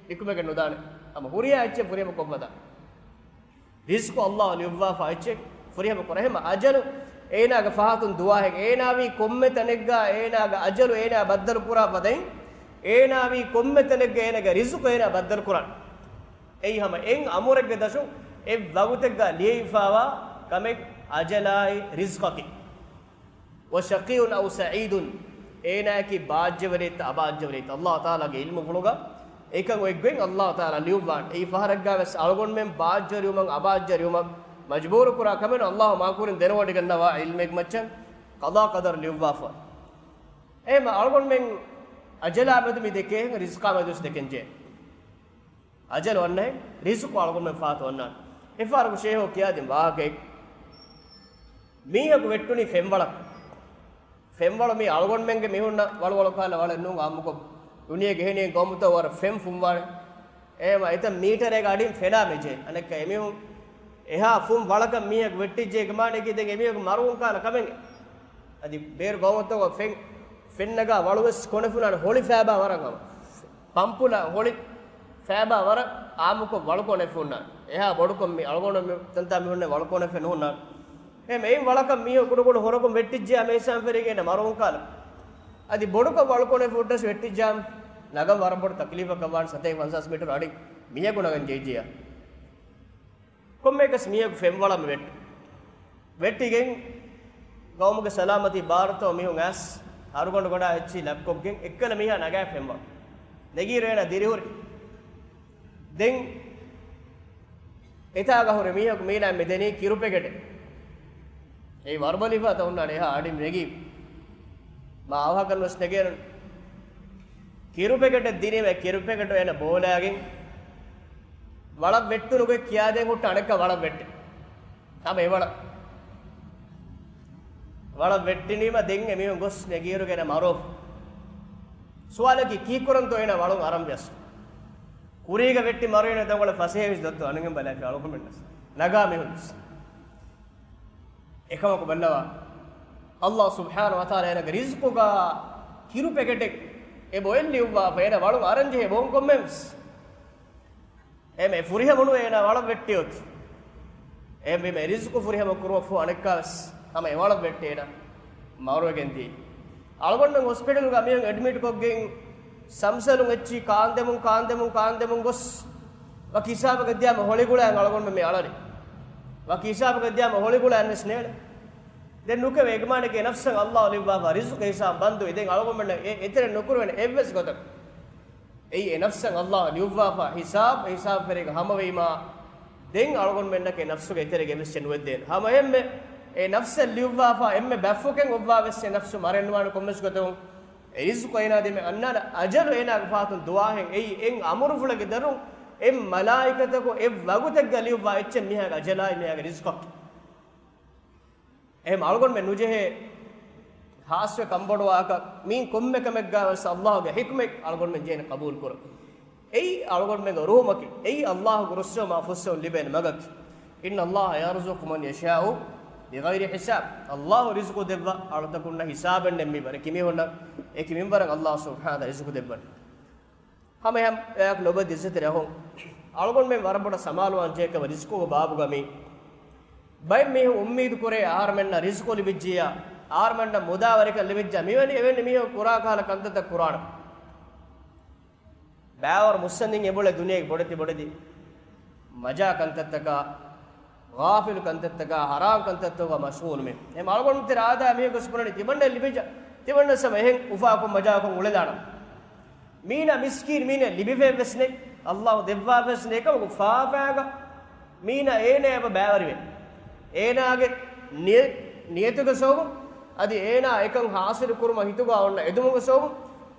ނިކުމެގެން ނުދާނެ. ހަމަ ހުރިހާ އެއްޗެއް ފުރިހަމަ ކޮށްފަ ދާނެ. ރިޒްޤު ﷲ ލިޔުއްވާފަ އެއްޗެއް ފުރިހަމަ ކުރާ. އެހެންމަ އަޖަލު އޭނާގެ ފަހަތުން ދުވާހެއް. އޭނާވީ ކޮންމެ ތަނެއްގަ އޭނާގެ އަޖަލު އޭނާ ބައްދަލު ކުރާ ފަދައިން، އޭނާވީ ކޮންމެ ތަނެއްގަ އޭނާގެ ރިޒުޤު އޭނާ ބައްދަލު ކުރާނެ. އެއީ ހަމަ އެއް އަމުރެއްގެ ދަށުން އެއް ވަގުތެއްގަ ލިޔެވިފައިވާ ކަމެއް އަޖަލާއި ރިޒްޤަކީ. وشقي أو سعيد، އޭނާއަކީ ބާއްޖަވެރިއެއްތަ އަބާއްޖަވެރިއެއްތަ؟ ﷲ ތަޢާލާގެ ޢިލްމުފުޅުގަ އެކަން އޮތްގޮތް ﷲ ތަޢާލާ ލިޔުއްވާނެ. އެއީ ފަހަރެއްގަ ވެސް އަޅުގަނޑުމެން ބާއްޖަވެރިވުމަށް އަބާއްޖަވެރިވުމަށް މަޖުބޫރު ކުރާ ކަމެއް ނޫން. ﷲ މާކުރިން ދެނެވޮޑިގަންނަވާ ޢިލްމެއް މައްޗަށް ޤަޟާ ޤަދަރު ލިޔުއްވާފަ. އެހެންމަ އަޅުގަނޑުމެން އަޖަލާ މެދު މި ދެކޭ ހެން ރިޒްޤާ މެދުވެސް ދެކެން ޖެހޭ. އަޖަލު އަންނަހެން ރިޒުޤު އަޅުގަނޑުމެން ފަހަތު އަންނާނެ. އެފަހަރަކު ޝޭހު ކިޔާދިން ވާހަކައެއް. މީހަކު ވެއްޓުނީ ފެންވަޅަކަށް. ފެންވަޅު މީ އަޅުގަނޑުމެންގެ މީހުންނަށް ވަޅުވަޅުކާލަ ވަޅެއް ނޫން. އާއްމުކޮށް ދުނިޔޭގެ އެހެނިހެން ގައުމުތައް ވަރަށް ފެން ފުންވާނެ. އެހެންވީމަ އެތައް މީޓަރެއްގެ އަޑިން ފެނާ މިޖެހޭ. އަނެއްކާ އެމީހުން އެހާ ފުން ވަޅަކަށް މީހަކު ވެއްޓިއްޖެ ގެމާނެކީ ދެން އެމީހަކު މަރުވުން ކާލަ ކަމެއް. އަދި ބޭރު ގައުމުތަކުގަ ފެން، ފެންނަގާ ވަޅުވެސް ކޮނެފުނާނެ ހޮޅި ފައިބާ ވަރަށް ހަމަ. ޕަމްޕުލަ ހޮޅި ފައިބާ ވަރަށް އާއްމުކޮށް ވަޅުކޮނެފެ ހުންނާނެ. އެހާ ބޮޑުކޮށް މި އަޅުގަނޑު މި ތަންތާ މި ހުންނެ ވަޅުކޮނެފެ ނުހުންނާނެ. އެހެން އެއިން ވަޅަކަށް މީހަކު ކުޑަކުޑަ ހޮރަކުން ވެއްޓިއްޖެޔާ މޭސާން ފެރީގެން މަރުވުން ކާލަ. އަދި ބޮޑުކޮށް ވަޅުކޮނެފެ ހުއްޓަސް ވެއްޓިއްޖާމަ ނަގަން ވަރަށް ބޮޑު ތަކްލީފަކަށް ވާނެ. ސަތޭކަ ފަންސާސް މީޓަރު އަޑި މީހަކު ނަގަން ޖެހިއްޖެޔާ. ކޮންމެއަކަސް މީހަކު ފެންވަޅަށް މި ވެއްޓު. ވެއްޓިގެން ގައުމުގެ ސަލާމަތީ ބާރުތޯ މީހުން އައިސް ހަރުގަނޑު ގޮނޑާ އެއްޗި ލައްކޮށްގެން އެއްކަލަ މީހާ ނަގާ ފެންވަޅު. ނެގިއިރު އޭނާ ދިރިހުރި. ދެން އެތާގަ ހުރި މީހަކު މީނާ މި ދެނީ ކިރު ޕެކެޓެއް. އެއީ ވަރުބަލިފަ ތަ ހުންނާނެ އެހާ އަޑި ނެގީ. މާ އަވަހަކަށް ނުވެސް ނެގޭނު. ކިރު ޕެކެޓެއް ދިނީމަ ކިރު ޕެކެޓު އޭނަ ބޯލާގެން ވަޅަށް ވެއްޓުނުގޮތް ކިޔާދޭން ހުއްޓަ އަނެއްކާ ވަޅަށް ވެއްޓެ. ހަމަ އެވަޅަށް ވަޅަށް ވެއްޓިނީމަ ދެން އެމީހުން ގޮސް ނެގިއިރުގެން މަރޯފު. ސުވާލަކީ ކީއްކުރަންތޯ އޭނަ ވަޅުން އަރަން ވިޔަސް. ކުރީގަ ވެއްޓި މަރުވީނެ ދަނގޮޅަށް ފަސޭހަވެސް ދޮއްތޯ އަނެއްގެން ބަލާފި އަޅުގަނޑުމެންނަސް. ނަގާ މީހުންނަސް. އެކަމަކު ބައްލަވާ. ﷲ ސުބްޙާނަހޫ ވަތަޢާލާ އޭނަގެ ރިޒްޤުގަ ކިރު ޕެކެޓެއް އެ ބޮއެއް ލިޔުއްވާފަ އޭނަ ވަޅުން އަރަން ޖެހޭ ބޯން ކޮންމެވެސް. އެމެ ފުރިހަމަ ނުވޭ އޭނާ ވަޅަށް ވެއްޓިއޮތީ. އެހެންވީމަ އެ ރިޒްޤު ފުރިހަމަ ކުރުމަށްފަހު އަނެއްކާވެސް ހަމަ އެ ވަޅަށް ވެއްޓި އޭނާ މަރުވެގެން ދިޔައީ. އަޅުގަނޑުމެން ހޮސްޕިޓަލުގަ މީހުން އެޑްމިޓްކޮށްގެން ސަމްސަލުން އެއްޗި ކާންދެމުން ކާންދެމުން ކާންދެމުން ގޮސް ވަކި ހިސާބަކަށް ދިޔާމަ ހޮޅި ގުޅާ އަޅުގަނޑުމެން މި އަޅަނީ. ވަކި ހިސާބަކަށް ދިޔާމަ ހޮޅި ގުޅާ އެއްވެސް ނޭޅެ. ދެން ނުކެވޭ އެގެމާނެކޭ ނަފްސަށް ﷲ ލިއްވާފަ ރިޒުޤު ހިސާބު ބަންދުވި. ދެން އަޅުގަނޑުމެންނަށް އެ އެތެރެ ނުކުރެވޭނެ އެއްވެސް ގޮތަކަށް. އެއީ އެ ނަފްސަށް ﷲ ލިޔުއްވާފަ ހިސާބު، ހިސާބު ފެރީގަ ހަމަވީމާ، ދެން އަޅުގަނޑުމެންނަކީ ނަފްސުގެ އެތެރެގެ އެއްވެސް ނުވެއްދޭނެ. ހަމައެހެންމެ އެ ނަފްސަށް ލިޔުއްވާފާ އެންމެ ބައްފުކެއް އޮއްވާ ވެސް އެ ނަފްސު މަރެއް ނުވާނެ ކޮންމެސް ގޮތަކުން. އެ ރިޒުޤު އޭނާ ދެމެ އަންނާނެ އަޖަލު އޭނާގެ ފާތުން ދުވާހެން އެއީ އެން އަމުރުފުޅެއްގެ ދަރުން އެ މަލާއިކަތަކު އެ ވަގުތެއްގަ ލިޔުއްވާ އެއްޗެއް މީހާގެ އަޖަލާއި މީހާގެ ރިޒުޤަކީ. އެހެން އަޅުގަނޑުމެން ނުޖެހޭ ހާސްވެ ކަންބޮޑުވާކަށް މީން ކޮންމެ ކަމެއްގަ ވެސް އައްލާހުގެ ޙިކްމަތް އަޅުގަނޑުމެން ޖެހޭނެ ޤަބޫލު ކުރަން. އެއީ އަޅުގަނޑުމެންގެ ރުހުމަކީ. އެއީ އައްލާހުގެ ރުއްސެވުމާ ފުއްސެވުން ލިބޭނެ މަގަކީ. إن الله يرزق من يشاء بغير حساب. އައްލާހު ރިޒުޤު ދެއްވާ އަޅުތަކުންނަށް ހިސާބެއް ނެތް މި ވަރެ ކިމިހުންނަށް އެކި މިންވަރަށް އައްލާހު ސުބްޙާނަހޫ ވަތަޢާލާ ރިޒުޤު ދެއްވަން. ހަމަ އެހެން އެއާއެކު ލޮބުވެތި އިއްޒަތްތެރި އަޚުން، އަޅުގަނޑުމެން ވަރަށް ބޮޑަށް ސަމާލުވާން ޖެހޭ ކަމެއް ރިޒުޤުގެ ބާބުގަ މީ. ބައެއް މީހުން އުއްމީދު ކުރޭ އަހަރުމެންނަށް ރިޒުޤު ލިބިއްޖިއްޔާ، އަހަރުމެންނަށް މުދާވެރިކަން ލިބިއްޖާ، މިވެނި އެވެނި މީހަކު ކުރާ ކަހަލަ ކަންތައްތައް ކުރާނަން. ބައިވަރު މުއްސަނދިން އެބައުޅޭ ދުނިޔޭގެ ބޮޑެތި ބޮޑެތި މަޖާ ކަންތައްތަކާ، ޣާފިލު ކަންތައްތަކާ، ހަރާމް ކަންތައްތަކުގަ މަޝްޣޫލު މީ. އެހެން އަޅުގަނޑު ތެރޭ އާދައިގެ މީހަކު ވެސް ބުނަނީ ތިމަންނަ ލިބިއްޖާ، ތިމަންނަ ސަމަ އެހެން އުފާކޮށް މަޖާކޮށް އުޅެލާނަން. މީނަ މިސްކީން، މީނަ ލިބިފައެއް ވެސް ނެތް، އައްލާހު ދެއްވާފަވެސް ނެތް ކަމަކު ފާފައިގަ މީނަ އޭނަ އެބަ ބައިވެރިވޭ. އޭނާގެ ނިޔަ-، ނިޔަތުގެ ސަބަބުން، އަދި އޭނާ އެކަން ހާސިލު ކުރުމަށް ހިތުގަ އޮންނަ އެދުމުގެ ސަބަބުން،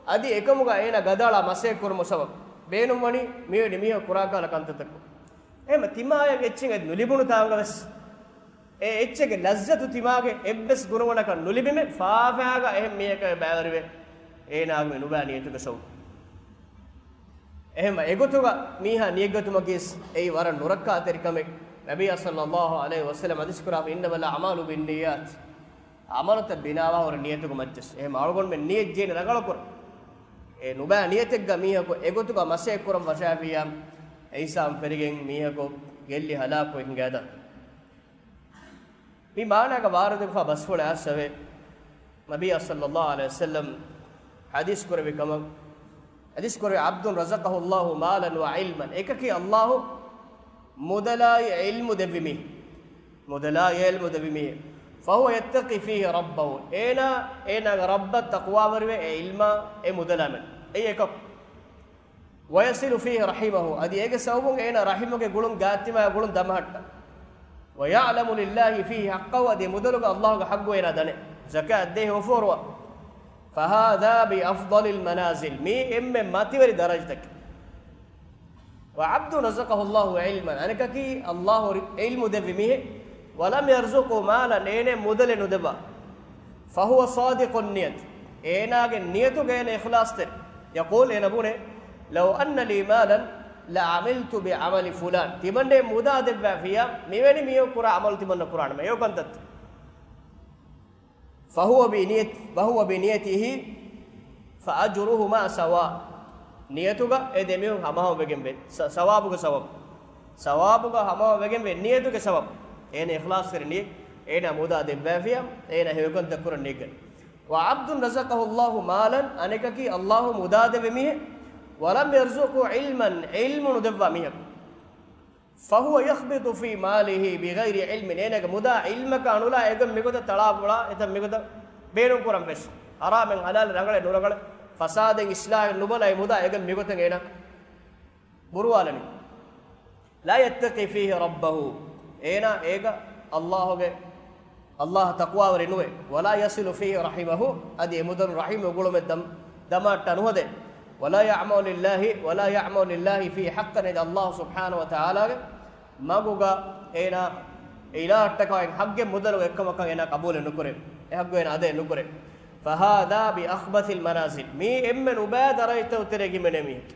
އަދި އެކަމުގަ އޭނާ ގަދައަޅާ މަސައްކަތް ކުރުމުގެ ސަބަބުން ބޭނުންވަނީ މިވެނި މީހަކު ކުރާ ކަހަލަ ކަންތައްތަކުން. އެހެން ތިމާޔަށް އެއްޗެއް އެ ނުލިބުނު ތާނގަ ވެސް، އެ އެއްޗެއްގެ ލައްޒަތު ތިމާގެ އެއްވެސް ގުނަވަނަކަށް ނުލިބުމޭ، ފާފައިގަ އެހެން މީހަކަށް ބައިވެރިވޭ، އޭނާގެ މި ނުބައި ނިޔަތުގެ ސަބަބުން. އެހެން އެގޮތުގަ މީހާ ނިޔަތްގަތުމަކީ އެއީ ވަރަށް ނުރައްކާތެރި ކަމެއް. ނަބީ ޞައްލައްލާހު ޢަލައިހި ވަސައްލަމް ޙަދީޘް ކުރާ، إنما الأعمال بالنيات. ޢަމަލުތައް ބިނާވާ ހުރި ނިޔަތުގެ މައްޗަށް. އެހެން އަޅުގަނޑުމެން ނިޔަތް ޖެހޭނެ ރަނގަޅުކުރަން. އެ ނުބައި ނިޔަތެއްގަ މީހަކު އެގޮތުގަ މަސައްކަތް ކުރަން ފަށާފިއްޔާ، އެ ހިސާބުން ފެރިގެން މީހަކު ގެއްލި ހަލާކުވެ ހިނގާދާނެ. މި މާނާގަ ވާރިދުވެފަ ބަސްފުޅެއް އައްސަވޭ. ނަބީ ޞައްލައްލާހު ޢަލައިހި ވަސައްލަމް ޙަދީޘް ކުރެއްވި ކަމަށް، ޙަދީޘް ކުރެއްވި، عبد رزقه الله مالا وعلما. އެކަކީ އައްލާހު މުދަލާއި ޢިލްމު ދެއްވި މީހެއް. މުދަލާއި ޢިލްމު ދެއްވި މީހެއް. فهو يتقي فيه ربه. އޭނާ، އޭނާގެ ރައްބަށް ތަޤްވާވެރިވޭ އެ ޢިލްމާ އެ މުދަލާމެން. އެއީ އެކަކު. ويصل فيه رحمه، އަދި އޭގެ ސަބަބުން އޭނާ ރަޙިމުގެ ގުޅުން ގާތްތިމާގެ ގުޅުން ދަމަހައްޓާ. ويعلم لله فيه حقه، އަދި މުދަލުގަ އައްލާހުގެ ޙައްޤު އޭނާ ދަނޭ. ޒަކާތް ދޭ އޮފޯރުވާ. فهذا بأفضل المنازل، މީ އެންމެ މަތިވެރި ދަރަޖަތަކެއް. وعبد رزقه الله علما، އަނެކަކީ އައްލާހު ޢިލްމު ދެއްވި މީހެއް. ولم يرزقه مالا، އޭނައަށް މުދަލެއް ނުދެއްވާ. فهو صادق النية، އޭނާގެ ނިޔަތުގަ އޭނަ އިޚްލާޞްތެރި. يقول، އޭނަ ބުނޭ، لو أن لي مالا لعملت بعمل فلان، ތިމަންނައަށް މުދާ ދެއްވާފިއްޔާ، މިވެނި މީހަކު ކުރާ ޢަމަލު ތިމަންނަ ކުރާނަމޭ، އެ ކަންތައްތައް. فهو بنية، وهو بنيته فأجرهما سواء، ނިޔަތުގަ އެ ދެމީހުން ހަމަހަމަ ވެގެންވޭ، ސަ-، ސަވާބުގެ ސަބަބު. ސަވާބުގަ ހަމަހަމަ ވެގެންވޭ ނިޔަތުގެ ސަބަބު. އޭނަ އިޚްލާޞްތެރި ނިޔަތް، އޭނަ މުދާ ދެއްވާފިޔާ، އޭނަ ހެޔޮކަންތައް ކުރަން ނިޔަތްގަން. وعبد رزقه الله مالا، އަނެކަކީ އައްލާހު މުދާ ދެއްވި މީހެއް، ولم يرزقه علما، ޢިލްމު ނުދެއްވާ މީހަކު. فهو يخبط في ماله بغير علم، އޭނަގެ މުދާ ޢިލްމަކާ ނުލާ އެގޮތް މިގޮތަށް ތަޅާ ބޮޅާ އެތަން މިގޮތަށް ބޭނުން ކުރަން ވެސް. ޙަރާމެއް ޙަލާލެއް ރަނގަޅެއް ނުރަނގަޅެއް ފަސާދެއް އިޞްލާޙެއް ނުބަލައި މުދާ އެގޮތް މިގޮތަށް އޭނަ ބުރުވާލަނީ. لا يتقي فيه ربه، އޭނާ އޭގަ އައްލާހުގެ، އައްލާހަށް ތަޤްވާވެރި ނުވޭ. ولا يصل فيه رحمه، އަދި އެ މުދަލުން ރަޙިމު ގުޅުމެއް ދަމް-، ދަމާއްޓާ ނުހަދޭ. ولا يعمل لله، ولا يعمل لله فيه حقا، އަދި އައްލާހު ސުބްޙާނަހޫ ވަތަޢާލާގެ މަގުގަ އޭނާ އިލާހަށްޓަކާ އިން ޙައްޤެއް މުދަލުގަ އެއްކަމަކަށް އޭނާ ޤަބޫލެއް ނުކުރޭ. އެ ޙައްޤު އޭނާ އަދާއެއް ނުކުރޭ. فهذا بأخبث المنازل، މީ އެންމެ ނުބައި ދަރަޖަތައް ތެރޭގަ ހިމެނޭ މީހެއް.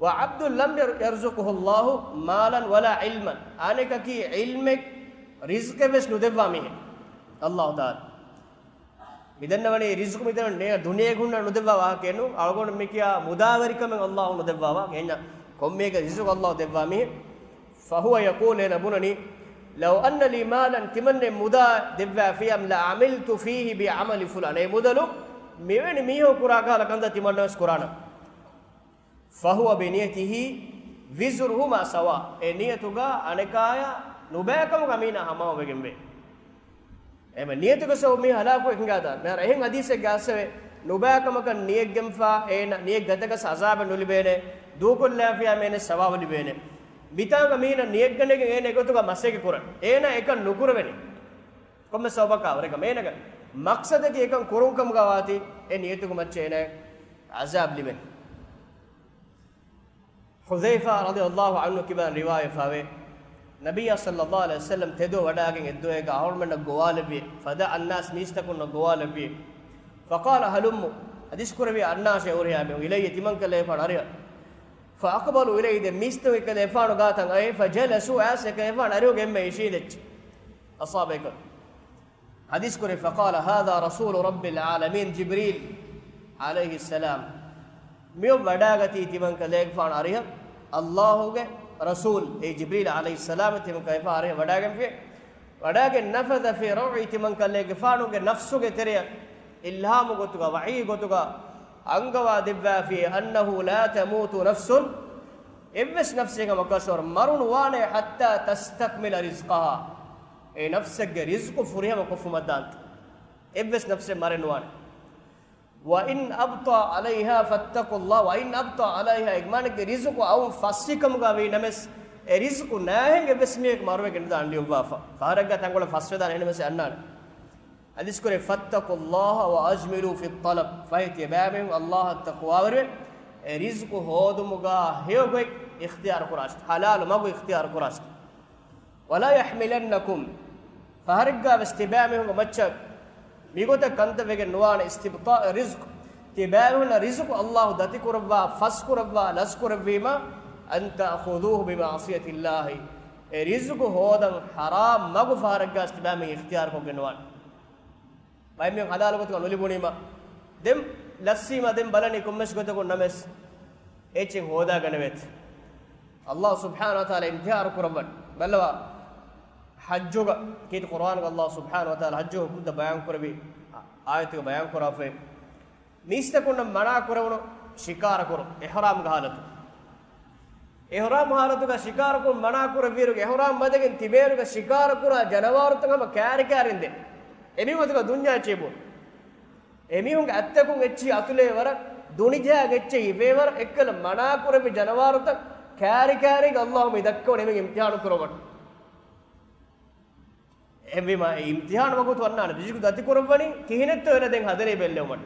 وعبد لم ير-، يرزقه الله مالا ولا علما، އަނެކަކީ ޢިލްމެއް ރިޒްޤެއް ވެސް ނުދެއްވާ މީހެއް. އައްލާހު ތަޢާލާ މިދަންނަވަނީ ރިޒްޤު މިދަންނަވަނީ ދުނިޔޭގަ ހުންނަ ނުދެއްވާ ވާހަކައެއް ނޫން. އަޅުގަނޑު މިކިޔާ މުދާވެރިކަމެއް އައްލާހު ނުދެއްވާ ވާހަކަ. އެހެން ކޮންމެއަކަށް ރިޒްޤު އައްލާހު ދެއްވާ މީހެއް. فهو يقول، އޭނަ ބުނަނީ، لو أن لي مالا، ތިމަންނެ މުދާ ދެއްވާފިޔާމް، لعملت فيه بعمل فلان، އެ މުދަލު މިވެނި މީހަކު ކުރާ ކަހަލަ ކަންތައް ތިމަންނަ ވެސް ކުރާނަން. فهو بنيته وزرهما سواء، އެ ނިޔަތުގަ އަނެކާޔާ ނުބައިކަމުގަ މީނާ ހަމަހަމަ ވެގެންވޭ. އެމަ ނިޔަތުގެ ސަބަބު މީ ހަލާކުވެ ހިނގާދާން. މިހާރު އެހެން ޙަދީޘެއްގަ އައްސަވޭ، ނުބައިކަމަކަށް ނިޔަތްގަންފާ އޭނަ ނިޔަތްގަތަކަސް ޢަޒާބެއް ނުލިބޭނެ، ދޫކޮށްލާފިޔާމެނެ ސަވާބު ލިބޭނެ. މިތާނގަ މީނަ ނިޔަތްގަނެގެން އޭނަ އެގޮތުގަ މަސައްކަތް ކުރަން. އޭނަ އެކަން ނުކުރެވެނީ. ކޮންމެ ސަބަބަކާ ވަރަކަށް އޭނަގެ މަޤްޞަދަކީ އެކަން ކުރުން ކަމުގަ ވާތީ، އެ ނިޔަތުގެ މައްޗަށް އޭނަ ޢަޒާބް ލިބެން. ޙުޛައިފާ ރަޟިޔަﷲ ޢަންހު ކިބައިން ރިވާޔަތްވެފައިވޭ، ނަބިއްޔާ ޞައްލަﷲ ޢަލައިހި ވަސައްލަމް ތެދުވެ ވަޑާގެން އެއްދުވަހެއްގަ އަހަރުމެންނަށް ގޮވާލެއްވި، فدعا الناس، މީސްތަކުންނަށް ގޮވާލެއްވި، فقال هلموا، ޙަދީޘް ކުރެއްވި އަންނާށޭ ހުރިހާ މީހުން، إليه، ތިމަންކަލޭގެފާނު އަރިހަށް. فأقبلوا إليه، ދެން މީސްތަކުން އެކަލޭގެފާނު ގާތަށް އައީ، فجلسوا، އައިސް އެކަލޭގެފާނު އަރިހުގަ އެންމެ އިށީނދެއްޗި އަޞްޙާބުބޭކަލުން. ޙަދީޘް ކުރި، فقال هذا رسول رب العالمين جبريل عليه السلام، މިއޮއް ވަޑާގަތީ ތިމަންކަލޭގެފާނު އަރިހަށް ﷲގެ ރަސޫލް، އެ ޖިބްރީލް ޢަލައިހިއްސަލާމް ތިމަންކަލޭގެފާނު އަރިހަށް ވަޑާގެންފި، ވަޑާގެން نفث في روعي، ތިމަންކަލޭގެފާނުގެ ނަފްސުގެ ތެރެއަށް އިލްހާމު ގޮތުގަ، ވަޙީ ގޮތުގަ، އަންގަވާ ދެއްވާފި، أنه لا تموت نفس، އެއްވެސް ނަފްސެއް ހަމަކަށަވަރު މަރުނުވާނެ، حتى تستكمل رزقها، އެ ނަފްސެއްގެ ރިޒްޤު ފުރިހަމަ ކޮށްފުމަށްދާންތަ. އެއްވެސް ނަފްސެއް މަރެއް ނުވާނެ. وإن أبطأ عليها فاتقوا الله، وإن أبطأ عليها، އެ މާނައަކީ ރިޒުޤު އައުން ފައްސިކަމުގަ ވީ ނަމަވެސް، އެ ރިޒުޤު ނާހެން އެއްވެސް މީހަކު މަރުވެގެން ނުދާން ލިޔުއްވާފަ. ފަހަރެއްގަ ތަންކޮޅެއް ފަސްވެދާނެ އެހެންނަމަވެސް އަންނާނެ. ޙަދީޘް ކުރޭ، فاتقوا الله وأجملوا في الطلب، ފަހެ ތިޔަބައިމީހުން ﷲ އަށް ތަޤްވާވެރިވެ، އެ ރިޒުޤު ހޯދުމުގަ ހެޔޮ ގޮތް އިޚްތިޔާރު ކުރާށި، ޙަލާލު މަގު އިޚްތިޔާރު ކުރާށި. ولا يحملنكم، ފަހަރެއްގަ ވެސް ތިބާމީހުންގެ މައްޗަށް މިގޮތަށް ކަންތައް ވެގެން ނުވާނެ، استبطاء الرزق، ތިބާމީހުންނަށް ރިޒުޤު ﷲ ދަތިކުރައްވާ، ފަސްކުރައްވާ، ލަސްކުރެއްވީމަ، أن تأخذوه بمعصية الله، އެ ރިޒުޤު ހޯދަން ޙަރާމް މަގު ފަހަރެއްގަ ވެސް ތިބާމީހުން އިޚްތިޔާރު ކޮށްގެން ނުވާނެ. ބައެއް މީހުން ޙަލާލު ގޮތުގަ ނުލިބުނީމަ، ދެން ލައްސީމަ، ދެން ބަލަނީ ކޮންމެސް ގޮތަކުން ނަމަވެސް، އެއްޗެއް ހޯދާގަނެވޭތި. ﷲ ސުބްޙާނަހޫ ވަތަޢާލާ އިމްތިޙާނު ކުރައްވަން. ބައްލަވާ، ޙައްޖުގަ ކީރިތި ޤުރްއާނުގަ ﷲ ސުބްޙާނަހޫ ވަތަޢާލާ ޙައްޖު ޙުކުމްތައް ބަޔާން ކުރެއްވި އާޔަތުގަ ބަޔާން ކުރާފައި، މީސްތަކުންނަށް މަނާ ކުރެވުނު ޝިކާރަ ކުރުން، އިޙްރާމްގެ ޙާލަތު. އިޙްރާމް ޙާލަތުގަ ޝިކާރަ ކުރުން މަނާ ކުރެއްވިއިރުގެ، އިޙްރާމް ބަދެގެން ތިބޭއިރުގަ ޝިކާރަ ކުރާ ޖަނަވާރުތައް ހަމަ ކާރިކާރިން ދޭ. އެމީހުން އަތުގަ ދުންޏާ އެއްޗެއް ބޯ. އެމީހުންގެ އަތްތަކުން އެއްޗިހި އަތުލޭވަރަށް، ދުނިޖަހާ އެއްޗެއް ހިފޭވަރަށް، އެއްކަލަ މަނާ ކުރެއްވި ޖަނަވާރުތައް ކާރިކާރީގަ ﷲ މި ދައްކަވަނީ އެމީހުން އިމްތިޙާނު ކުރުމަށް. އެހެންވީމާ، އެ އިމްތިޙާނު ވަގުތު އަންނާނެ، ރިޒުޤު ދަތިކުރައްވަނީ ކިހިނެއްތޯ އޭނަ ދެން ހަދަނީ ބެއްލެވުމަށް.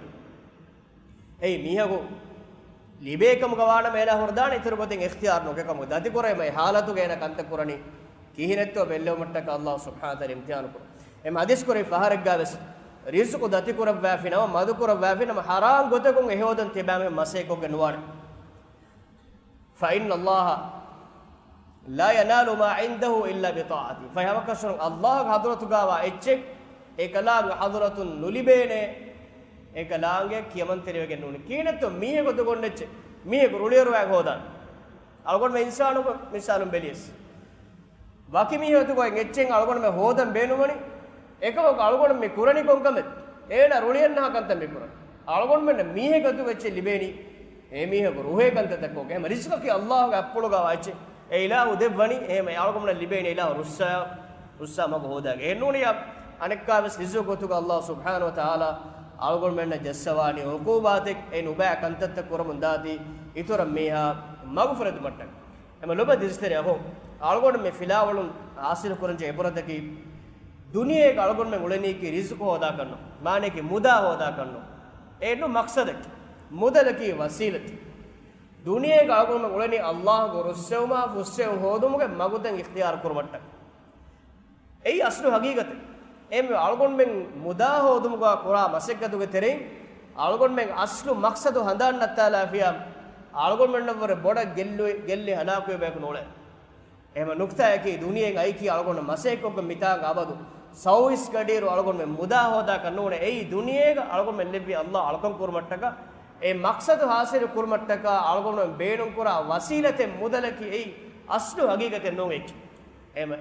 އެއީ މީހަކު ލިބޭ ކަމުގަ ވާނަމަ އޭނާ ހުރެދާނެ އިތުރު ގޮތެއް އިޚްތިޔާރު ނުކޮށް ކަމުގަ، ދަތިކުރޭމަ އެ ޙާލަތުގަ އޭނާ ކަންތައް ކުރަނީ ކިހިނެއްތޯ ބެއްލެވުމަށްޓަކާ ﷲ ސުބްޙާނަހޫ ވަތަޢާލާ އިމްތިޙާނު ކުރުން. އެހެން ޙަދީޘް ކުރެއްވި ފަހަރެއްގަ ވެސް ރިޒުޤު ދަތިކުރައްވާފި ނަމަ، މަދުކުރައްވާފި ނަމަ، ޙަރާމް ގޮތަކުން އެ ހޯދަން ތިބާމީހުން މަސައްކަތްކޮށްގެން ނުވާނެ. فإن الله لا ينال ما عنده إلا بطاعته. ފަހެ ހަމަކަށަވަރުން ﷲގެ ޙަޟްރަތުގަވާ އެއްޗެއް އެކަލާނގެ ޙަޟްރަތުން ނުލިބޭނެ، އެކަލާނގެ ކިޔަމަންތެރިވެގެން ނޫނީ. ކިހިނެއްތޯ މީހަކު އަތުގަ އޮންނަ އެއްޗެއް، މީހަކު ރުޅިއަރުވާ ހޯދާނެ. އަޅުގަނޑުމެން އިންސާނު މިސާލުން ބެލިޔަސް، ވަކި މީހަކު އަތުގަ އޮތް އެއްޗެއް އަޅުގަނޑުމެން ހޯދަން ބޭނުންވަނީ، އެކަމަކު އަޅުގަނޑު މި ކުރަނީ ކޮން ކަމެއް؟ އޭނާ ރުޅިއަންނަހާ ކަންތައް މި ކުރަނީ. އަޅުގަނޑުމެންނަށް މީހެއްގެ އަތުގަ އެއްޗެއް ލިބޭނީ، އެ މީހަކު ރުހޭ ކަންތައްތައް ކޮށްގެން. އެހެން ރިޒްޤަކީ ﷲގެ އަތްޕުޅުގަވާ އެއްޗެއް. އެ އިލާހު ދެއްވަނީ، އެހެން އަޅުގަނޑުމެންނަށް ލިބޭނީ އިލާހު ރުއްސާ، ރުއްސާ މަގު ހޯދާގެން. އެހެންނޫނިއްޔާ، އަނެއްކާވެސް ރިޒުޤު ގޮތުގަ ﷲ ސުބްޙާނަހޫ ވަތަޢާލާ އަޅުގަނޑުމެންނަށް ޖައްސަވާނީ ޢުޤޫބާތެއް، އެ ނުބައި ކަންތައްތައް ކުރަމުން ދާތީ އިތުރަށް މީހާ މަގުފުރެދުމަށްޓަކައި. އެމަ ލޮބުވެތި އިސްތެރި އަޚުން، އަޅުގަނޑު މި ފިލާވަޅުން ޙާޞިލު ކުރަންޖެހޭ ޢިބްރަތަކީ، ދުނިޔޭގަ އަޅުގަނޑުމެން އުޅެނީކީ ރިޒުޤު ހޯދާކަށްނު، މާނައަކީ މުދާ ހޯދާކަށްނު. އެއްނު މަޤްޞަދަކީ، މުދަލަކީ ވަސީލަތެއް. ދުނިޔޭގަ އަޅުގަނޑުމެން އުޅެނީ ﷲގެ ރުއްސެވުމާ ފުއްސެވުން ހޯދުމުގެ މަގުތައް އިޚްތިޔާރު ކުރުމަށްޓަކައި. އެއީ އަސްލު ޙަޤީޤަތެއް. އެހެންވެ، އަޅުގަނޑުމެން މުދާ ހޯދުމުގަ ކުރާ މަސައްކަތުގެ ތެރެއިން އަޅުގަނޑުމެން އަސްލު މަޤްޞަދު ހަނދާން ނައްތާލާފިޔާ، އަޅުގަނޑުމެންނަށްވުރެ ބޮޑަށް ގެއްލު، ގެއްލި ހަލާކުވެ ބަޔަކު ނޫޅޭ. އެހެން ނުކްތާއަކީ، ދުނިޔެއިން އައިކީ އަޅުގަނޑު މަސައްކަތްކޮށްގެން މިތާނގަ އަބަދު ސައުވީސް ގަޑިއިރު އަޅުގަނޑުމެން މުދާ ހޯދާކަށް ނޫނޭ. އެއީ ދުނިޔޭގަ އަޅުގަނޑުމެން ލެއްވި ﷲ އަޅުކަން ކުރުމަށްޓަކައި، އެ މަޤްޞަދު ޙާޞިލު ކުރުމަށްޓަކައި އަޅުގަނޑުމެން ބޭނުންކުރާ ވަސީލަތެއް މުދަލަކީ އެއީ އަސްލު ޙަޤީޤަތެއް ނޫން އެއްޗެއް.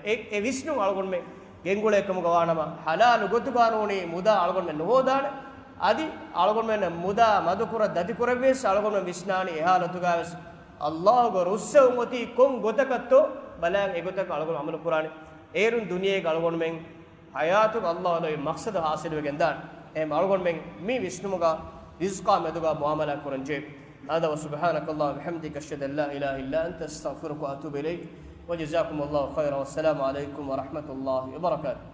އެ، އެ ވިސްނުން އަޅުގަނޑުމެން ގެންގުޅޭ ކަމުގަ ވާނަމަ، ޙަލާލު ގޮތުގަ ނޫނީ މުދާ އަޅުގަނޑުމެން ނުހޯދާނެ. އަދި އަޅުގަނޑުމެންނަށް މުދާ މަދުކުރައް ދަތިކުރެއްވިޔަސް އަޅުގަނޑުމެން ވިސްނާނީ އެ ޙާލަތުގަވެސް ﷲގެ ރުއްސެވުން އޮތީ ކޮން ގޮތަކަށްތޯ ބަލާން އެގޮތަކަށް އަޅުގަނޑު ޢަމަލު ކުރާނެ. އޭރުން ދުނިޔޭގަ އަޅުގަނޑުމެން ޙަޔާތުގަ ﷲ ލޯބި މަޤްޞަދު ޙާޞިލުވެގެން ދާނެ. އެހެން އަޅުގަނޑުމެން މި ވިސްނުމުގަ ރިޒްޤާ މެދުގަ މުޢާމަލާ ކުރަންޖެހޭ. هذا وسبحانك اللهم وبحمدك، أشهد أن لا إله إلا أنت، أستغفرك وأتوب إليك. وجزاكم الله خيرا، والسلام عليكم ورحمة الله وبركاته.